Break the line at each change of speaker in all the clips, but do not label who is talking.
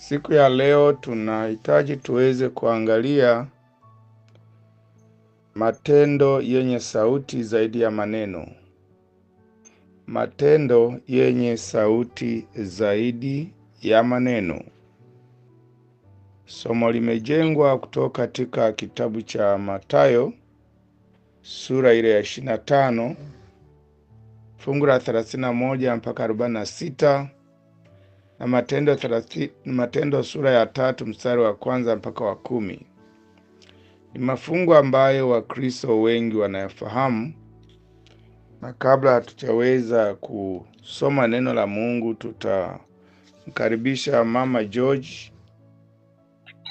Siku ya leo tunahitaji tuweze kuangalia matendo yenye sauti zaidi ya maneno. Matendo yenye sauti zaidi ya maneno. Somo limejengwa kutoka katika kitabu cha Mathayo sura ile ya 25 fungu la 31 mpaka 46 na Matendo sura ya 3 mstari wa 1 mpaka wa 10. Ni mafungu ambayo Wakristo wengi wanayafahamu, na kabla hatujaweza kusoma neno la Mungu tutamkaribisha Mama George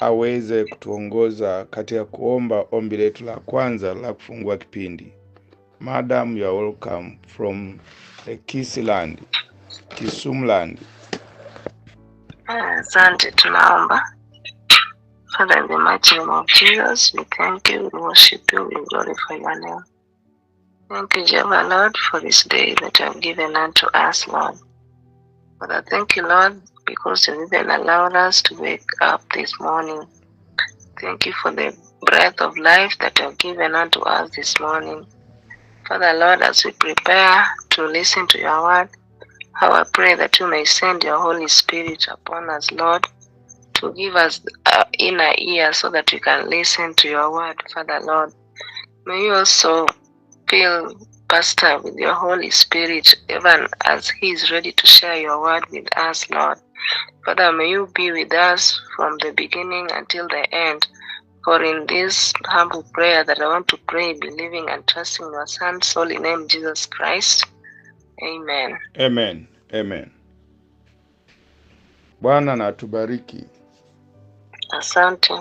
aweze kutuongoza katika kuomba ombi letu la kwanza la kufungua kipindi. Madam, you are welcome from the Kisiland, Kisumland.
Asante, tunaomba. Father, in the mighty name of Jesus, we thank you, we worship you, we glorify your name. Thank you, Jehovah Lord, for this day that you have given unto us, Lord. Father, thank you, Lord, because you even allowed us to wake up this morning. Thank you for the breath of life that you have given unto us this morning. Father, Lord, as we prepare to listen to your word, how I pray that you may send your Holy Spirit upon us, Lord, to give us inner ear so that we can listen to your word, Father, Lord. May you also fill Pastor with your Holy Spirit, even as he is ready to share your word with us, Lord. Father, may you be with us from the beginning until the end. For in this humble prayer that I want to pray, believing and trusting your Son's holy name, Jesus Christ. Amen.
Amen. Amen. Bwana na atubariki.
Asante.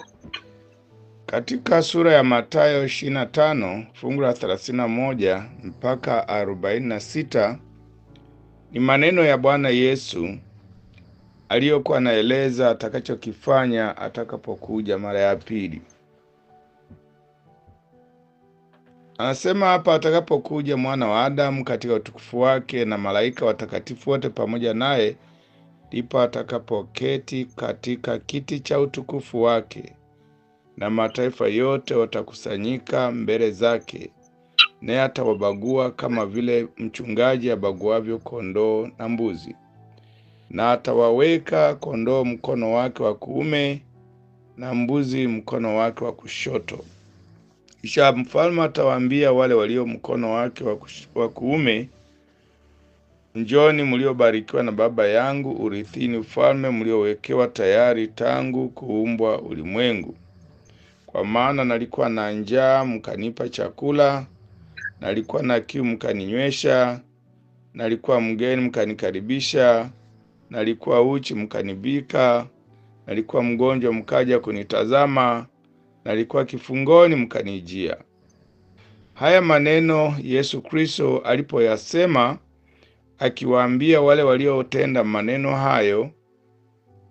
Katika sura ya Mathayo 25 fungu la 31 mpaka 46 ni maneno ya Bwana Yesu aliyokuwa anaeleza atakachokifanya atakapokuja mara ya pili. Anasema hapa, atakapokuja mwana wa Adamu katika utukufu wake na malaika watakatifu wote pamoja naye, ndipo atakapoketi katika kiti cha utukufu wake, na mataifa yote watakusanyika mbele zake, naye atawabagua kama vile mchungaji abaguavyo kondoo na mbuzi. Na atawaweka kondoo mkono wake wa kuume na mbuzi mkono wake wa kushoto. Kisha mfalme atawaambia wale walio mkono wake wa kuume, njoni mliobarikiwa na Baba yangu, urithini ufalme mliowekewa tayari tangu kuumbwa ulimwengu. Kwa maana nalikuwa na njaa mkanipa chakula, nalikuwa na kiu mkaninywesha, nalikuwa mgeni mkanikaribisha, nalikuwa uchi mkanivika, nalikuwa mgonjwa mkaja kunitazama, nalikuwa kifungoni mkanijia. Haya maneno Yesu Kristo alipoyasema akiwaambia wale waliotenda maneno hayo,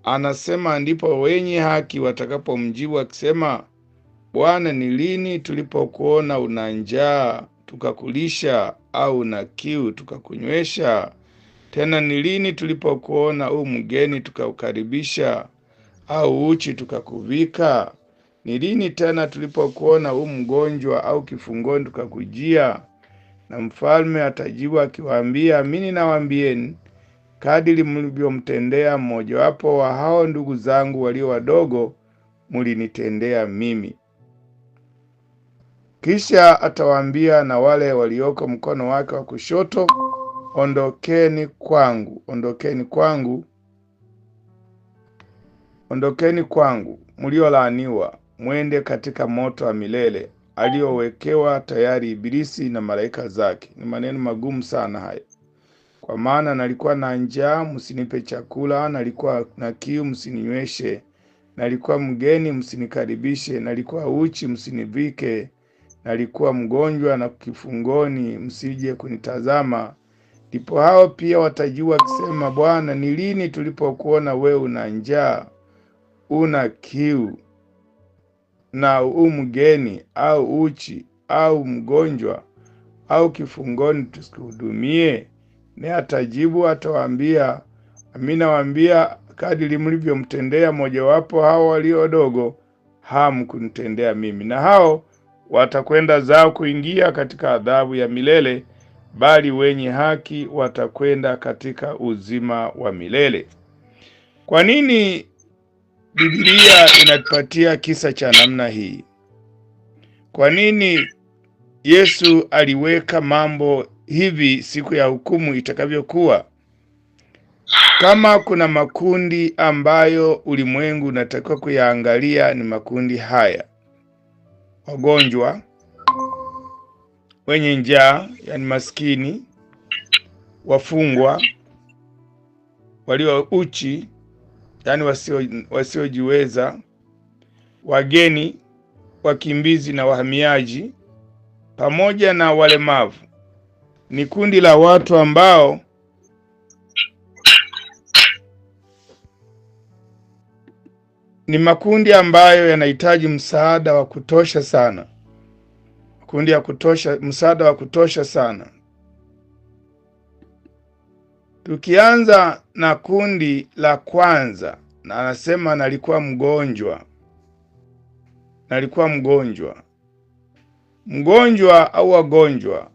anasema ndipo wenye haki watakapomjibu akisema, Bwana, ni lini tulipokuona una njaa tukakulisha, au una kiu tukakunywesha? Tena ni lini tulipokuona u mgeni tukakukaribisha, au uchi tukakuvika? Ni lini tena tulipokuona u mgonjwa au kifungoni tukakujia? Na mfalme atajibu akiwaambia, amini nawaambieni, kadiri mlivyomtendea mmojawapo wa hao ndugu zangu walio wadogo, mlinitendea mimi. Kisha atawaambia na wale walioko mkono wake wa kushoto, ondokeni kwangu, ondokeni kwangu, ondokeni kwangu, mliolaaniwa, mwende katika moto wa milele aliowekewa tayari Ibilisi na malaika zake. Ni maneno magumu sana haya. Kwa maana nalikuwa na njaa, msinipe chakula, nalikuwa na kiu, msininyweshe, nalikuwa mgeni, msinikaribishe, nalikuwa uchi, msinivike, nalikuwa mgonjwa na kifungoni, msije kunitazama. Ndipo hao pia watajua wakisema, Bwana, ni lini tulipokuona wewe una njaa, una kiu, na u mgeni au uchi au mgonjwa au kifungoni tusikuhudumie? Naye atajibu atawaambia, amini nawaambia, Kadiri mlivyomtendea mojawapo hao walio wadogo, hamkunitendea mimi. Na hao watakwenda zao kuingia katika adhabu ya milele, bali wenye haki watakwenda katika uzima wa milele. Kwa nini Biblia inatupatia kisa cha namna hii? Kwa nini Yesu aliweka mambo hivi siku ya hukumu itakavyokuwa? Kama kuna makundi ambayo ulimwengu unatakiwa kuyaangalia, ni makundi haya: wagonjwa, wenye njaa, yani maskini, wafungwa, walio uchi, yani wasiojiweza, wageni, wakimbizi na wahamiaji, pamoja na walemavu. Ni kundi la watu ambao ni makundi ambayo yanahitaji msaada wa kutosha sana. Makundi ya kutosha, msaada wa kutosha sana. Tukianza na kundi la kwanza, na anasema nalikuwa mgonjwa. Nalikuwa mgonjwa. Mgonjwa au wagonjwa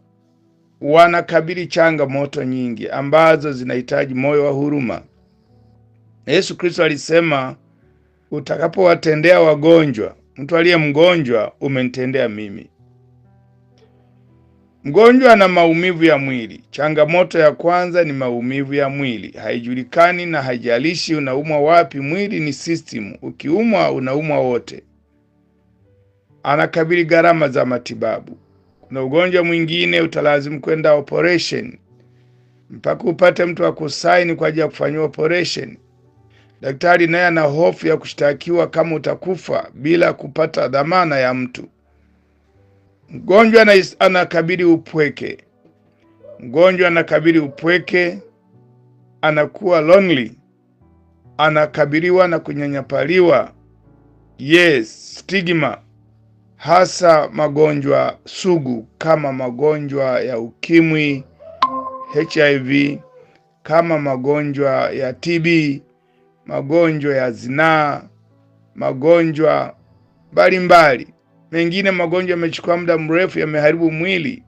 wanakabili changamoto nyingi ambazo zinahitaji moyo wa huruma. Na Yesu Kristo alisema, utakapowatendea wagonjwa, mtu aliye mgonjwa umenitendea mimi. Mgonjwa ana maumivu ya mwili. Changamoto ya kwanza ni maumivu ya mwili. Haijulikani na haijalishi unaumwa wapi, mwili ni system. Ukiumwa unaumwa wote. Anakabili gharama za matibabu. Kuna ugonjwa mwingine utalazimu kwenda operation, mpaka upate mtu wa kusaini kwa ajili ya kufanyiwa operation. Daktari naye ana hofu ya kushtakiwa kama utakufa bila kupata dhamana ya mtu. Mgonjwa anakabili upweke. Mgonjwa anakabili upweke, anakuwa lonely, anakabiliwa na kunyanyapaliwa. Yes, stigma, hasa magonjwa sugu kama magonjwa ya ukimwi, HIV, kama magonjwa ya TB, magonjwa ya zinaa, magonjwa mbalimbali. Mengine magonjwa yamechukua muda mrefu, yameharibu mwili.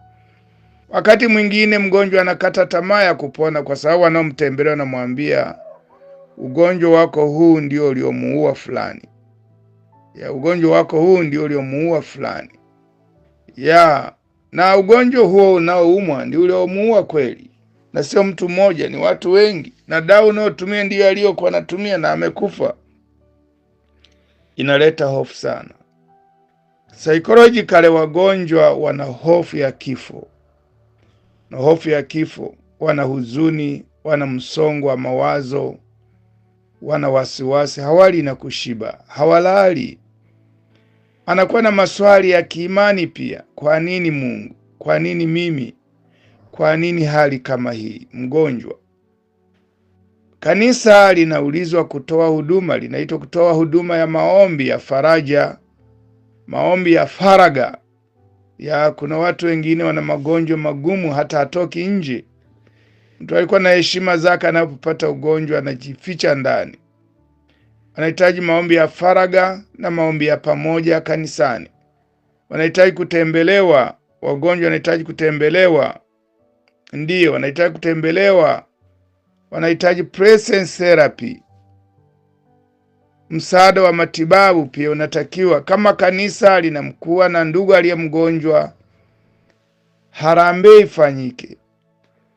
Wakati mwingine mgonjwa anakata tamaa ya kupona kwa sababu wanaomtembelea wanamwambia ugonjwa wako huu ndio uliomuua fulani. Ya, ugonjwa wako huu ndio uliomuua fulani. Ya, na ugonjwa huo unaoumwa ndio uliomuua kweli. Na sio mtu mmoja, ni watu wengi. Na dawa unayotumia ndiyo aliyokuwa anatumia na amekufa. Inaleta hofu sana. Psychologically, wagonjwa wana hofu ya kifo. Na hofu ya kifo, wana huzuni, wana msongo wa mawazo, wana wasiwasi, hawali na kushiba, hawalali. Anakuwa na maswali ya kiimani pia. Kwa nini Mungu? Kwa nini mimi? Kwa nini hali kama hii? Mgonjwa. Kanisa linaulizwa kutoa huduma, linaitwa kutoa huduma ya maombi ya faraja, maombi ya faraga. Ya, kuna watu wengine wana magonjwa magumu hata hatoki nje. Mtu alikuwa na heshima zake, anapopata ugonjwa anajificha ndani. Wanahitaji maombi ya faraga na maombi ya pamoja kanisani. Wanahitaji kutembelewa, wagonjwa wanahitaji kutembelewa. Ndiyo, wanahitaji kutembelewa. Wanahitaji presence therapy. Msaada wa matibabu pia unatakiwa. Kama kanisa linamkuwa na ndugu aliye mgonjwa, harambee ifanyike,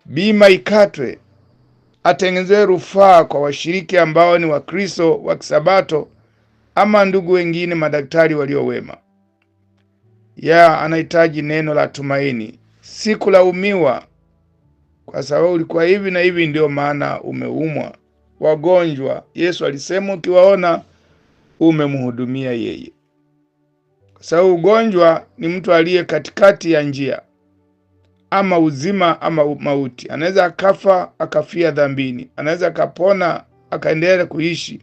bima ikatwe, atengenezewe rufaa kwa washiriki ambao ni Wakristo wa Kisabato ama ndugu wengine madaktari walio wema. Ya, anahitaji neno la tumaini, si kulaumiwa kwa sababu ulikuwa hivi na hivi ndio maana umeumwa. Wagonjwa, Yesu alisema ukiwaona umemhudumia yeye. Kwa sababu ugonjwa ni mtu aliye katikati ya njia, ama uzima ama mauti. Anaweza akafa akafia dhambini, anaweza akapona akaendelea kuishi.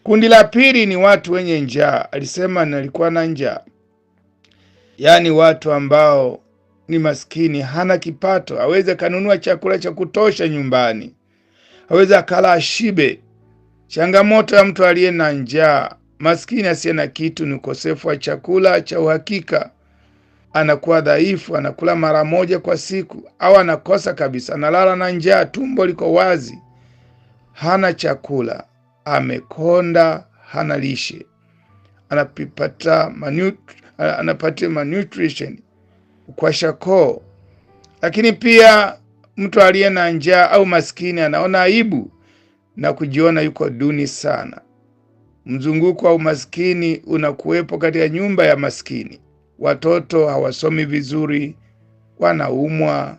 Kundi la pili ni watu wenye njaa. Alisema nalikuwa na njaa, yaani watu ambao ni maskini, hana kipato, aweze kanunua chakula cha kutosha nyumbani, aweze akala ashibe. Changamoto ya mtu aliye na njaa, maskini asiye na kitu, ni ukosefu wa chakula cha uhakika. Anakuwa dhaifu, anakula mara moja kwa siku au anakosa kabisa, analala na njaa, tumbo liko wazi, hana chakula, amekonda, hana lishe, anapata malnutrition, kwashiorkor. Lakini pia mtu aliye na njaa au maskini anaona aibu na kujiona yuko duni sana. Mzunguko wa umaskini unakuwepo katika nyumba ya maskini. Watoto hawasomi vizuri, wanaumwa,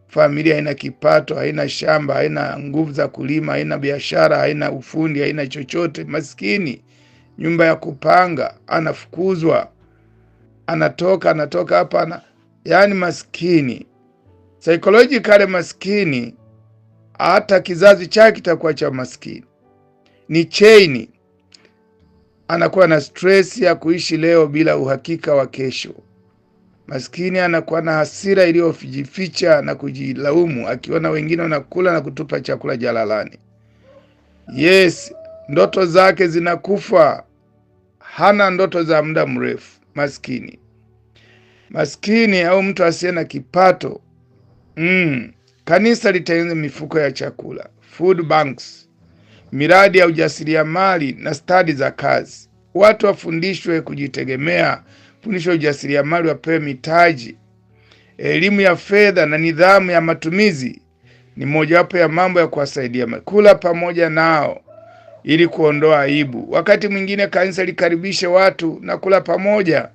familia haina kipato, haina shamba, haina nguvu za kulima, haina biashara, haina ufundi, haina chochote. Maskini, nyumba ya kupanga, anafukuzwa, anatoka hapa yaani maskini psychologically, maskini hata kizazi chake kitakuwa cha maskini. Ni chain. Anakuwa na stress ya kuishi leo bila uhakika wa kesho. Maskini anakuwa na hasira iliyojificha na kujilaumu akiona wengine wanakula na kutupa chakula jalalani. Yes, ndoto zake zinakufa, hana ndoto za muda mrefu. Maskini, maskini au mtu asiye na kipato. Kanisa litengeneze mifuko ya chakula, food banks, miradi ya ujasiriamali na stadi za kazi. Watu wafundishwe kujitegemea, fundishwe ujasiriamali, wapewe mitaji. Elimu ya fedha na nidhamu ya matumizi ni mojawapo ya mambo ya kuwasaidia. Kula pamoja nao ili kuondoa aibu. Wakati mwingine kanisa likaribishe watu na kula pamoja.